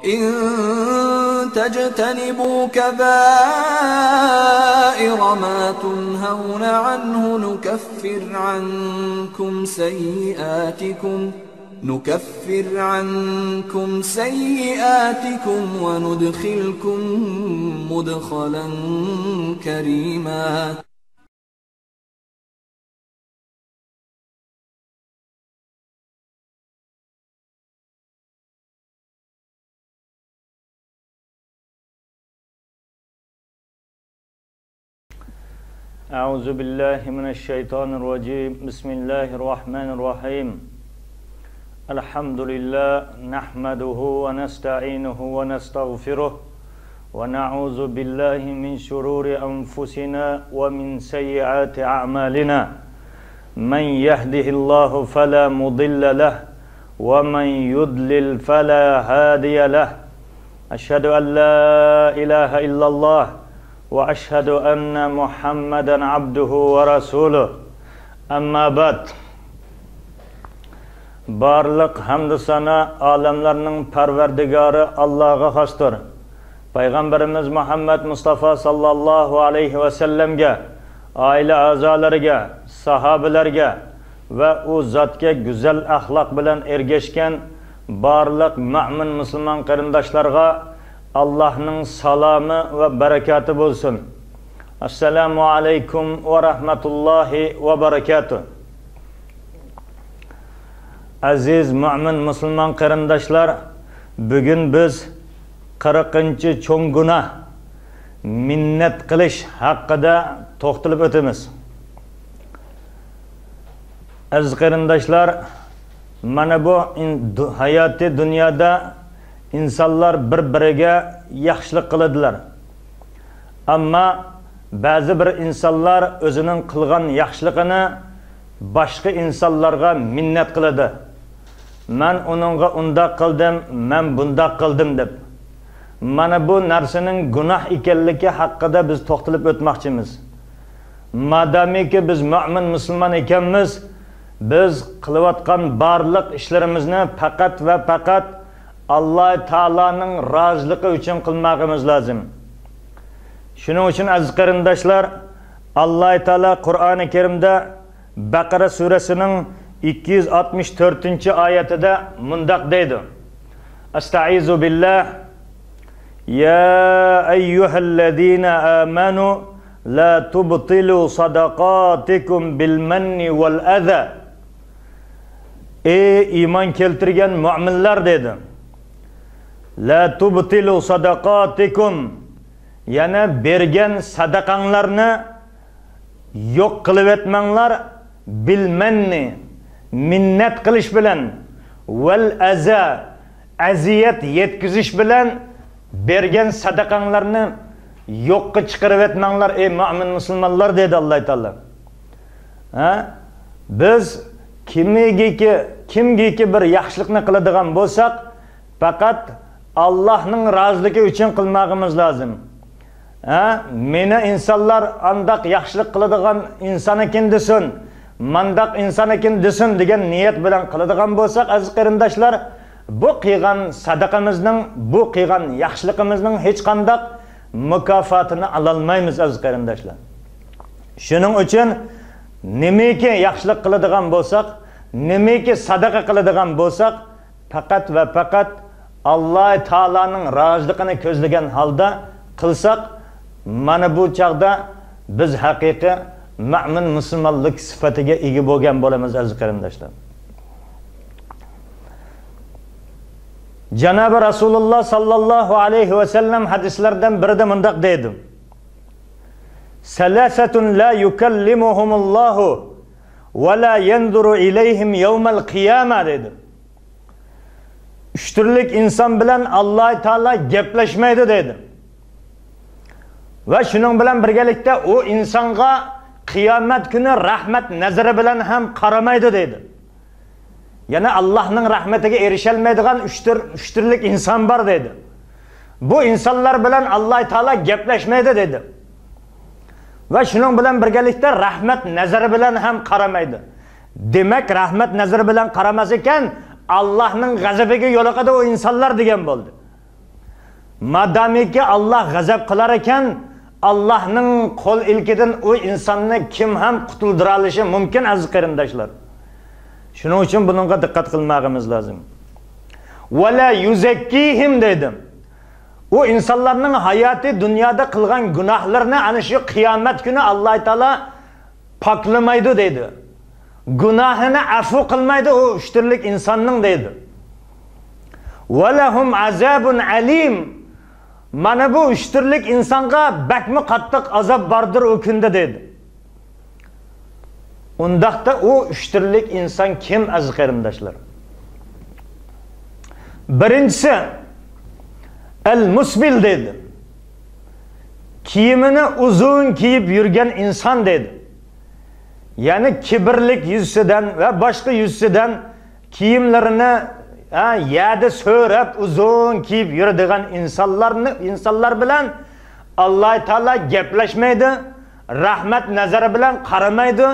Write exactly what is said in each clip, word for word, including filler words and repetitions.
إن تجتنبوا كبائر ما تنهون عنه نكفر عنكم سيئاتكم، نكفر عنكم سيئاتكم وندخلكم مدخلا كريما. أعوذ بالله من الشيطان الرجيم. بسم الله الرحمن الرحيم. الحمد لله، نحمده ونستعينه ونستغفره، ونعوذ بالله من شرور أنفسنا ومن سيئات أعمالنا. من يهده الله فلا مضل له، ومن يضلل فلا هادي له. أشهد أن لا إله إلا الله، وأشهد أن محمدا عبده ورسوله. أما بعد. بارلىق ھەمدۇ سانا ئالەملەرنىڭ پەرۋەردىگارى ئاللاغا خاستۇر. پەيغەمبىرىمىز مۇھەممەد مۇستافا ساللاللاھۇ ئەلەيھى ۋەسەللەمگە، ئائىلە ئەزالىرىگە، ساھابىلەرگە ۋە ئۇ زاتكە گۈزەل ئەخلاق بىلەن ئەگەشكەن بارلىق مۆمىن مۇسۇلمان قېرىنداشلارغا ئاللاھنىڭ سالامى ۋە بەرىكاتى بولسۇن. ئەسسالامۇ ئەلەيكۇم ۋە رەھمەتۇللاھى ۋە بەرىكاتۇھ. ئەزىز مۆمىن مۇسۇلمان قېرىنداشلار، بۈگۈن بىز قىرىقىنچى چوڭ گۇناھ، مىننەت قىلىش ھەققىدە توختىلىپ ئۆتىمىز. ئەزىز قېرىنداشلار، مانا بۇ ئىن-، دۇ-، ھاياتىي دۇنيادا ئىنسانلار بىر-بىرىگە ياخشىلىق قىلىدىلار. ئەمما بەزى بىر ئىنسانلار ئۆزىنىڭ قىلغان ياخشىلىقىنى باشقا ئىنسانلارغا مىننەت قىلىدۇ. «مەن ئۇنىڭغا ئۇنداق قىلدىم، مەن بۇنداق قىلدىم» دەپ. مانا بۇ نەرسىنىڭ گۇناھ ئىكەنلىكى ھەققىدە بىز توختىلىپ ئۆتمەكچىمىز. مادامىكى بىز مۆمىن مۇسۇلمان ئىكەنمىز، بىز قىلىۋاتقان بارلىق ئىشلىرىمىزنى پەقەت ۋە پەقەت ئاللاھ تائالانىڭ رازىلىقى ئۈچۈن قىلماقىمىز لازىم. شۇنىڭ ئۈچۈن، ئەزىز قېرىنداشلار، ئاللاھ تائالا قۇرئانى كەرىمدە بەقەرە سۈرىسىنىڭ ئىككى يۈز ئاتمىش تۆتىنچى ئايىتىدە مۇنداق دەيدۇ. ئەستەئىزۇ بىللاھ. يا أيها الذين آمنوا لا تبطلوا صدقاتكم بالمن والأذى. ئەي ئىمان كەلتۈرگەن مۆمىنلەر دەيدۇ. لا تبطلوا صدقاتكم. يەنى بەرگەن سەدىقەڭلارنى يوق قىلىۋەتمەڭلار، بىلمەننى، مىننەت قىلىش بىلەن، ۋەل ئەزا، ئەزىيەت يەتكۈزۈش بىلەن بەرگەن سەدىقەڭلارنى يوققا چىقىرىۋەتمەڭلار، ئەي مۆمىن مۇسۇلمانلار، دېدى ئاللاھ تائالا. ھە؟ بىز كىمگىكى، كىمگىكى بىر ياخشىلىقنى قىلىدىغان بولساق، پەقەت ئاللاھنىڭ رازىلىقى ئۈچۈن قىلماقىمىز لازىم. ھە، مېنى ئىنسانلار ئانداق ياخشىلىق قىلىدىغان ئىنسان ئىكەن دېسۇن، مانداق ئىنسان ئىكەن دېسۇن دېگەن نىيەت بىلەن قىلىدىغان بولساق، ئەزىز قېرىنداشلار، بۇ قىلغان سەدىقىمىزنىڭ، بۇ قىلغان ياخشىلىقىمىزنىڭ ھېچقانداق مۇكاپاتىنى ئالالمايمىز، ئەزىز قېرىنداشلار. شۇنىڭ ئۈچۈن نېمىكى ياخشىلىق قىلىدىغان بولساق، نېمىكى سەدىقە قىلىدىغان بولساق، پەقەت ۋە پەقەت ئاللاھ تائالانىڭ رازىلىقىنى كۆزلىگەن ھالدا قىلساق، مانا بۇ چاغدا بىز ھەقىقىي مۆمىن مۇسۇلمانلىق سۈپىتىگە ئىگە بولغان بولىمىز، ئەزىز قېرىنداشلار. جانابى رەسۇلۇللاھ ساللاللاھۇ ئەلەيھى ۋەسەللەم ھەدىسلەردىن بىرىدە مۇنداق دەيدۇ: ثلاثة لا يكلمهم الله ولا ينظر إليهم يوم القيامة دەيدۇ. ئۈچ تۈرلۈك ئىنسان بىلەن ئاللاھ تائالا گەپلەشمەيدۇ دەيدۇ. ۋە شۇنىڭ بىلەن بىرگىلىكتە ئۇ ئىنسانغا قىيامەت كۈنى رەھمەت نەزىرى بىلەن ھەم قارىمايدۇ دەيدۇ. يەنى ئاللاھنىڭ رەھمىتىگە ئېرىشەلمەيدىغان ئۈچ تۈر، ئۈچ تۈرلۈك ئىنسان بار دەيدۇ. بۇ ئىنسانلار بىلەن ئاللاھ تائالا گەپلەشمەيدۇ دەيدۇ. ۋە شۇنىڭ بىلەن بىرگىلىكتە رەھمەت نەزىرى بىلەن ھەم قارىمايدۇ. دېمەك، رەھمەت نەزىرى بىلەن قارىماس ئىكەن، ئاللاھنىڭ غەزىپىگە يولۇقىدۇ ئۇ ئىنسانلار دېگەن بولدى. مادامىكى ئاللاھ غەزەپ قىلار ئىكەن، ئاللاھنىڭ قول ئىلكىدىن ئۇ ئىنساننى كىم ھەم قۇتۇلدۇرالىشى مۇمكىن، ئەزىز قېرىنداشلار. شۇنىڭ ئۈچۈن بۇنىڭغا دىققەت قىلماغىمىز لازىم. ۋەلا يۇزەككىھىم دەيدۇ. ئۇ ئىنسانلارنىڭ ھاياتى دۇنيادا قىلغان گۇناھلىرىنى ئەنە شۇ قىيامەت كۈنى ئاللاھ تائالا پاكلىمايدۇ دەيدۇ. گۇناھىنى ئەفۇ قىلمايدۇ ئۇ ئۈچ تۈرلۈك ئىنساننىڭ دەيدۇ. ۋەلەھۇم ئازابۇن ئەلىم. مانا بۇ ئۈچ تۈرلۈك ئىنسانغا بەكمۇ قاتتىق ئازاب باردۇر ئۇ كۈندە دەيدۇ. ئۇنداقتا ئۇ ئۈچ تۈرلۈك ئىنسان كىم، ئەزىز قېرىنداشلار؟ بىرىنچىسى، ئەل مۇسبىل دەيدۇ. كىيىمىنى ئۇزۇن كىيىپ يۈرگەن ئىنسان دەيدۇ. يەنى كىبىرلىك يۈزىسىدىن ۋە باشقا يۈزىسىدىن كىيىملىرىنى، ھە، يەردە سۆرەپ ئۇزۇن كىيىپ يۈرىدىغان ئىنسانلارنى، ئىنسانلار بىلەن ئاللاھ تائالا گەپلەشمەيدۇ، رەھمەت نەزىرى بىلەن قارىمايدۇ.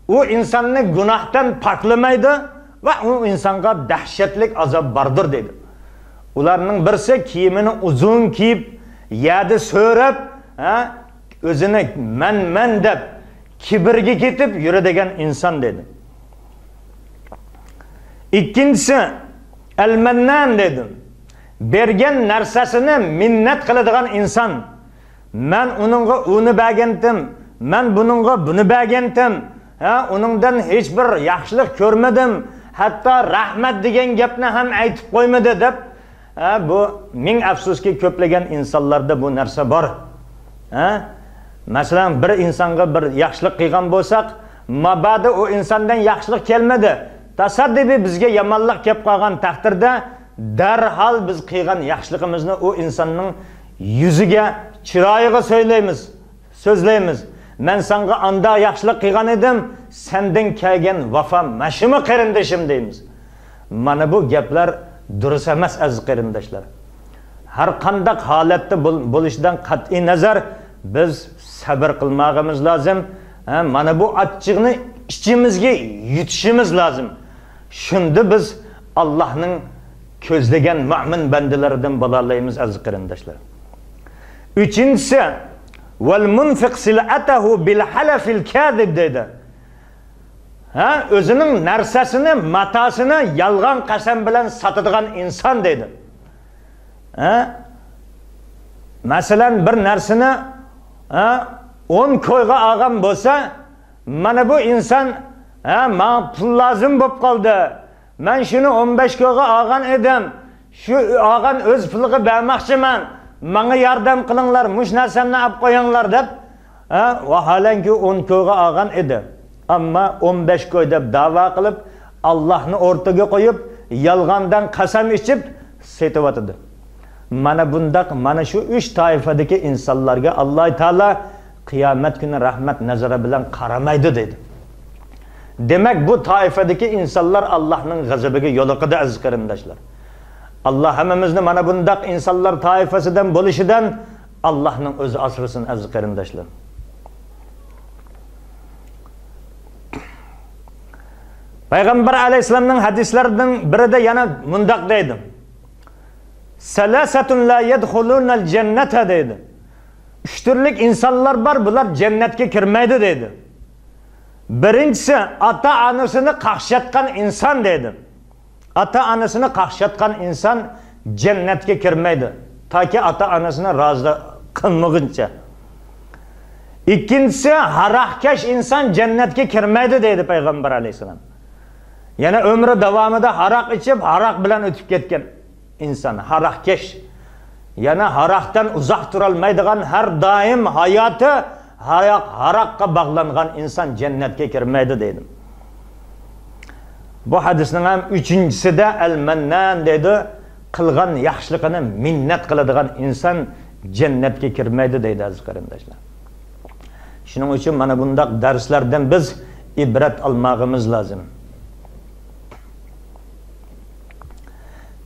ئۇ ئىنساننى گۇناھتىن پاكلىمايدۇ ۋە ئۇ ئىنسانغا دەھشەتلىك ئازاب باردۇر دەيدۇ. ئۇلارنىڭ بىرسى كىيىمىنى ئۇزۇن كىيىپ، يەردە سۆرەپ، ھە، ئۆزىنى مەن، مەن دەپ كىبىرگە كېتىپ يۈرىدىغان ئىنسان دەيدۇ. ئىككىنچىسى، ئەلمەننان دەيدۇ. بەرگەن نەرسىسىنى مىننەت قىلىدىغان ئىنسان. مەن ئۇنىڭغا ئۇنى بەرگەنتىم، مەن بۇنىڭغا بۇنى بەرگەنتىم، ھە، ئۇنىڭدىن ھېچ بىر ياخشىلىق كۆرمىدىم، ھەتتا رەھمەت دېگەن گەپنى ھەم ئېيتىپ قويمىدى دەپ، ھە، بۇ مىڭ ئەپسۇسكى، كۆپلىگەن ئىنسانلاردا بۇ نەرسە بار. ھە؟ مەسىلەن، بىر ئىنسانغا بىر ياخشىلىق قىلغان بولساق، مابادا ئۇ ئىنساندىن ياخشىلىق كەلمىدى، تاسادىپىي بىزگە يامانلىق كەپ قالغان تەقدىردە، دەرھال بىز قىلغان ياخشىلىقىمىزنى ئۇ ئىنساننىڭ يۈزىگە، چىرايىغا سۆيلەيمىز، سۆزلەيمىز. مەن ساڭا ئاندا ياخشىلىق قىلغان ئىدىم، سەندىن كەلگەن ۋاپا مەشۇمۇ قېرىندىشىم دەيمىز. مانا بۇ گەپلەر دۇرۇس ئەمەس، ئەزىز قېرىنداشلار. ھەر قانداق ھالەتتە بول-، بولۇشىدىن قەتئىي نەزەر، بىز سەبىر قىلماغىمىز لازىم. ھە، مانا بۇ ئاچچىقنى ئىچىمىزگە يۇتۇشىمىز لازىم. شۇندا بىز ئاللاھنىڭ كۆزلىگەن مۆمىن بەندىلىرىدىن بولالايمىز، ئەزىز قېرىنداشلار. ئۈچىنچىسى، ۋەل مۇنفىق سىلئەتەھۇ بىل ھەلەفىل كازىب دەيدۇ. ھە، ئۆزىنىڭ نەرسەسىنى، ماتاسىنى يالغان قەسەم بىلەن ساتىدىغان ئىنسان دەيدۇ. ھە؟ مەسىلەن، بىر نەرسىنى، ھە، ئون كويغا ئالغان بولسا، مانا بۇ ئىنسان، ھە، ماڭا پۇل لازىم بولۇپ قالدى. مەن شۇنى ئون بەش كويغا ئالغان ئىدىم. شۇ ئالغان ئۆز پۇلىغا بەرمەكچىمەن. ماڭا ياردەم قىلىڭلار، مۇشۇ نەرسەمنى ئاپ قويۇڭلار دەپ، ھە، ۋاھالەنكى ئون كويغا ئالغان ئىدى. ئەمما ئون بەش كوي دەپ داۋا قىلىپ، ئاللاھنى ئورتىغا قويۇپ، يالغاندىن قەسەم ئىچىپ سېتىۋاتىدۇ. مانا بۇنداق، مانا شۇ ئۈچ تائىپىدىكى ئىنسانلارغا ئاللاھ تائالا قىيامەت كۈنى رەھمەت نەزىرى بىلەن قارىمايدۇ دەيدۇ. دېمەك، بۇ تائىپىدىكى ئىنسانلار ئاللاھنىڭ غەزىپىگە يولۇقىدۇ، ئەزىز قېرىنداشلار. ئاللاھ ھەممىمىزنى مانا بۇنداق ئىنسانلار تائىپىسىدىن بولۇشىدىن ئاللاھنىڭ ئۆزى ئاسرىسۇن، ئەزىز قېرىنداشلار. پەيغەمبەر ئەلەيھىسسالامنىڭ ھەدىسلىرىدىن بىرىدە يەنە مۇنداق دەيدۇ. سەلاسەتۇن لا يەدخۇلۇنەل جەننەتە دەيدۇ. ئۈچ تۈرلۈك ئىنسانلار بار، بۇلار جەننەتكە كىرمەيدۇ دەيدۇ. بىرىنچىسى، ئاتا-ئانىسىنى قاقشاتقان ئىنسان دەيدۇ. ئاتا-ئانىسىنى قاقشاتقان ئىنسان جەننەتكە كىرمەيدۇ، تاكى ئاتا-ئانىسىنى رازى قىلمىغۇنچە. ئىككىنچىسى، ھاراقكەش ئىنسان جەننەتكە كىرمەيدۇ دەيدۇ پەيغەمبەر ئەلەيھىسسالام. يەنە ئۆمرى داۋامىدا ھاراق ئىچىپ، ھاراق بىلەن ئۆتۈپ كەتكەن ئىنسان، ھاراقكەش. يەنە ھاراقتىن ئۇزاق تۇرالمايدىغان، ھەر دائىم ھاياتى ھاراق، ھاراققا باغلانغان ئىنسان جەننەتكە كىرمەيدۇ دەيدۇ. بۇ ھەدىسنىڭ ھەم ئۈچىنچىسىدە ئەل مەننان دەيدۇ، قىلغان ياخشىلىقىنى مىننەت قىلىدىغان ئىنسان جەننەتكە كىرمەيدۇ دەيدۇ، ئەزىز قېرىنداشلار. شۇنىڭ ئۈچۈن مانا بۇنداق دەرسلەردىن بىز ئىبرەت ئالماغىمىز لازىم.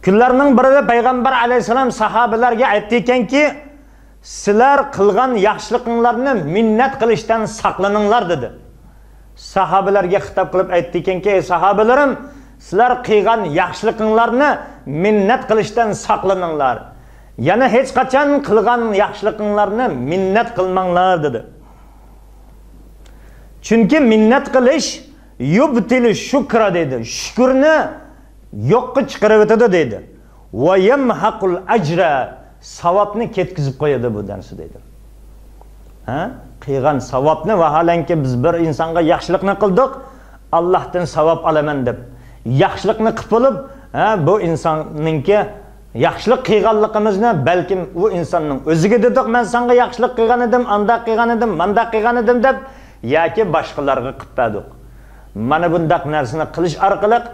كۈنلەرنىڭ بىرىدە پەيغەمبەر ئەلەيھىسسالام ساھابىلەرگە ئېيتتىكەنكى، سىلەر قىلغان ياخشىلىقىڭلارنى مىننەت قىلىشتىن ساقلىنىڭلار دېدى. ساھابىلەرگە خىتاب قىلىپ ئېيتتىكەنكى، ئەي ساھابىلىرىم، سىلەر قىلغان ياخشىلىقىڭلارنى مىننەت قىلىشتىن ساقلىنىڭلار. يەنە ھېچقاچان قىلغان ياخشىلىقىڭلارنى مىننەت قىلماڭلار، دېدى. چۈنكى مىننەت قىلىش يۇبتىلۇ شۇكرا، دېدى. شۈكۈرنى يوققا چىقىرىۋېتىدۇ، دېدى. ۋە يەمھەقۇل ئەجرە، ساۋابنى كەتكۈزۈپ قويىدۇ بۇ نەرسە، دېدى. ھە؟ قىلغان ساۋابنى، ۋاھالەنكى بىز بىر ئىنسانغا ياخشىلىقنى قىلدۇق، ئاللاھتىن ساۋاب ئالىمەن دەپ ياخشىلىقنى قىلىپ بولۇپ، ھە، بۇ ئىنساننىڭكى ياخشىلىق قىلغانلىقىمىزنى بەلكىم ئۇ ئىنساننىڭ ئۆزىگە دېدۇق، مەن ساڭا ياخشىلىق قىلغان ئىدىم، ئانداق قىلغان ئىدىم، مانداق قىلغان ئىدىم دەپ، ياكى باشقىلارغا قىلىپ بەردۇق. مانا بۇنداق نەرسىنى قىلىش ئارقىلىق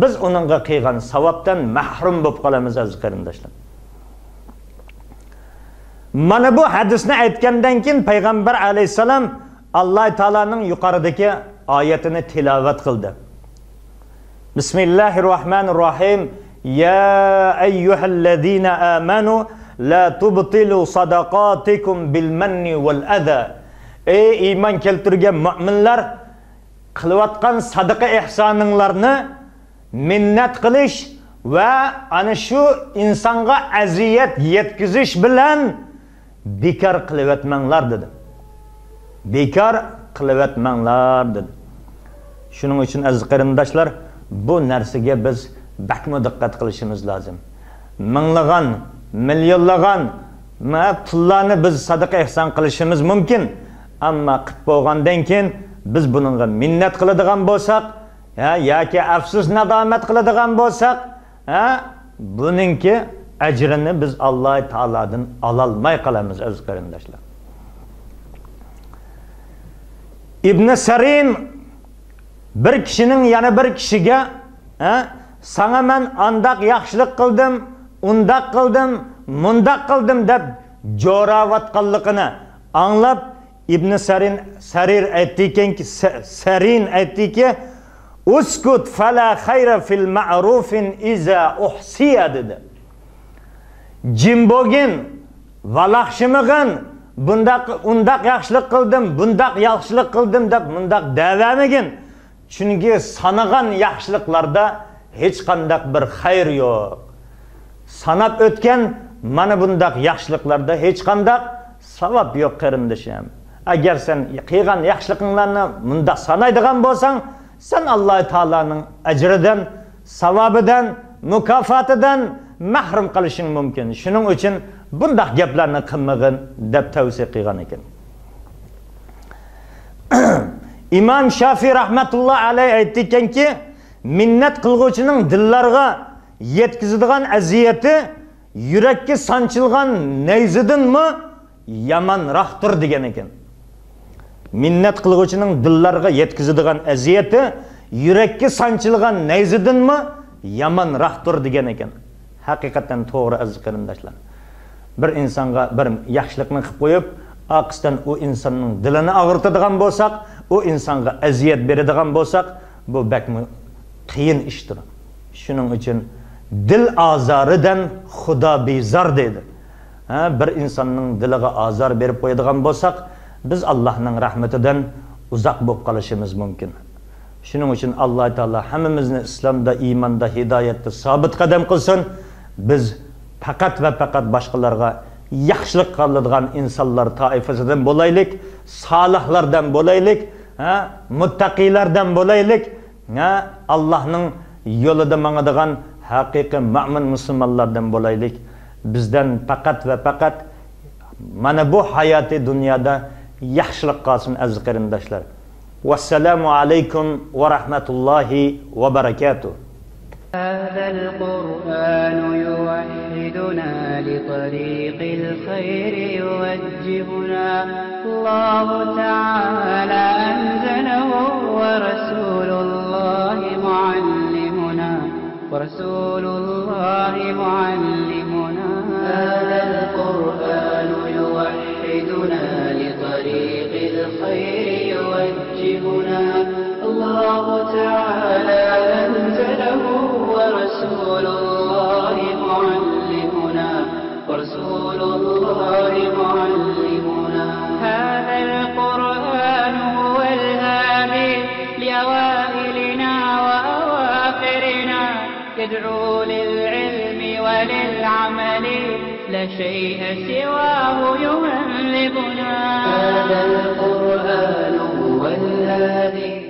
بىز ئۇنىڭغا قىلغان ساۋابتىن مەھرۇم بولۇپ قالىمىز، ئەزىز قېرىنداشلار. مانا بۇ ھەدىسنى ئېيتكەندىن كېيىن پەيغەمبەر ئەلەيھىسسالام ئاللاھ تائالانىڭ يۇقىرىدىكى ئايىتىنى تىلاۋەت قىلدى. بىسمىللاھىر راھمانىر راھىم. يا ئەييۇھەللەزىنە ئامەنۇ لا تۇبتىلۇ سەدەقاتىكۇم بىلمەننى ۋەل ئەزا. ئەي ئىمان كەلتۈرگەن مۆمىنلەر، قىلىۋاتقان سادىقە ئېھسانىڭلارنى مىننەت قىلىش ۋە ئەنە شۇ ئىنسانغا ئەزىيەت يەتكۈزۈش بىلەن بىكار قىلىۋەتمەڭلار، دېدى. بىكار قىلىۋەتمەڭلار، دېدى. شۇنىڭ ئۈچۈن، ئەزىز قېرىنداشلار، بۇ نەرسىگە بىز بەكمۇ دىققەت قىلىشىمىز لازىم. مىڭلىغان، مىليونلىغان، مە، پۇللارنى بىز سادىقە ئېھسان قىلىشىمىز مۇمكىن. ئەمما قىپ بولغاندىن كېيىن بىز بۇنىڭغا مىننەت قىلىدىغان بولساق، ھە، ياكى ئەپسۇس نادامەت قىلىدىغان بولساق، ھە، بۇنىڭكى ئەجرىنى بىز ئاللاھ تائالادىن ئالالماي قالىمىز، ئەزىز قېرىنداشلار. ئىبنى سەرىن بىر كىشىنىڭ يەنە بىر كىشىگە، ھە، ساڭا مەن ئانداق ياخشىلىق قىلدىم، ئۇنداق قىلدىم، مۇنداق قىلدىم دەپ جوراۋاتقانلىقىنى ئاڭلاپ، ئىبنى سەرىن، سەرىر ئېيتتىكەنكى، سە-، سەرىن ئېيتتىكى، ئۇسكۇت فەلا خەيرە فىل مەئرۇفىن ئىزا ئۇھسىيە، دېدى. جىم بولغىن، ۋالاقشىمىغىن، بۇنداق، ئۇنداق ياخشىلىق قىلدىم، بۇنداق ياخشىلىق قىلدىم دەپ مۇنداق دەۋەرمىگىن. چۈنكى سانىغان ياخشىلىقلاردا ھېچقانداق بىر خەير يوق. ساناپ ئۆتكەن مانا بۇنداق ياخشىلىقلاردا ھېچقانداق ساۋاب يوق، قېرىندىشىم. ئەگەر سەن قىلغان ياخشىلىقىڭلارنى مۇنداق سانايدىغان بولساڭ، سەن ئاللاھ تائالانىڭ ئەجرىدىن، ساۋابىدىن، مۇكاپاتىدىن مەھرۇم قېلىشىڭ مۇمكىن. شۇنىڭ ئۈچۈن بۇنداق گەپلەرنى قىلمىغىن، دەپ تەۋسىيە قىلغان ئىكەن. ئىمام شافىي رەھمەتۇللا ئەلەيھ ئېيتتىكەنكى، مىننەت قىلغۇچىنىڭ دىللارغا يەتكۈزىدىغان ئەزىيىتى يۈرەككە سانچىلغان نەيزىدىنمۇ يامانراقتۇر، دېگەن ئىكەن. مىننەت قىلغۇچىنىڭ دىللارغا يەتكۈزىدىغان ئەزىيىتى يۈرەككە سانچىلغان نەيزىدىنمۇ يامانراقتۇر، دېگەن ئىكەن. ھەقىقەتەن توغرا، ئەزىز قېرىنداشلار. بىر ئىنسانغا بىر ياخشىلىقنى قىلىپ قويۇپ، ئارقىسىدىن ئۇ ئىنساننىڭ دىلىنى ئاغرىتىدىغان بولساق، ئۇ ئىنسانغا ئەزىيەت بېرىدىغان بولساق، بۇ بەكمۇ قىيىن ئىشتۇر. شۇنىڭ ئۈچۈن دىل ئازارىدىن خۇدا بىزار، دەيدۇ. ھە، بىر ئىنساننىڭ دىلىغا ئازار بېرىپ قويىدىغان بولساق، بىز ئاللاھنىڭ رەھمىتىدىن ئۇزاق بولۇپ قالىشىمىز مۇمكىن. شۇنىڭ ئۈچۈن ئاللاھ تائالا ھەممىمىزنى ئىسلامدا، ئىماندا، ھىدايەتتە سابىت قەدەم قىلسۇن. بىز پەقەت ۋە پەقەت باشقىلارغا ياخشىلىق قىلىدىغان ئىنسانلار تائىپىسىدىن بولايلىق، سالىھلاردىن بولايلىق، ھە، مۇتتەقىيلاردىن بولايلىق، ھە، ئاللاھنىڭ يولىدا ماڭىدىغان ھەقىقىي مۆمىن مۇسۇلمانلاردىن بولايلىق. بىزدىن پەقەت ۋە پەقەت مانا بۇ ھاياتىي دۇنيادا ياخشىلىق قالسۇن، ئەزىز قېرىنداشلار. ۋەسسالامۇ ئەلەيكۇم ۋە رەھمەتۇللاھى ۋە بەرەكاتۇھ. هذا القرآن يوحدنا لطريق الخير يوجهنا. الله تعالى أنزله ورسول الله معلمنا. ورسول الله معلمنا. هذا القرآن يوحدنا لطريق الخير يوجهنا. الله تعالى أنزله ورسول الله معلمنا. ورسول الله معلمنا. هذا القرآن هو الهادي لأوائلنا وأواخرنا. يدعو للعلم وللعمل. لا شيء سواه يهذبنا. هذا القرآن هو الذي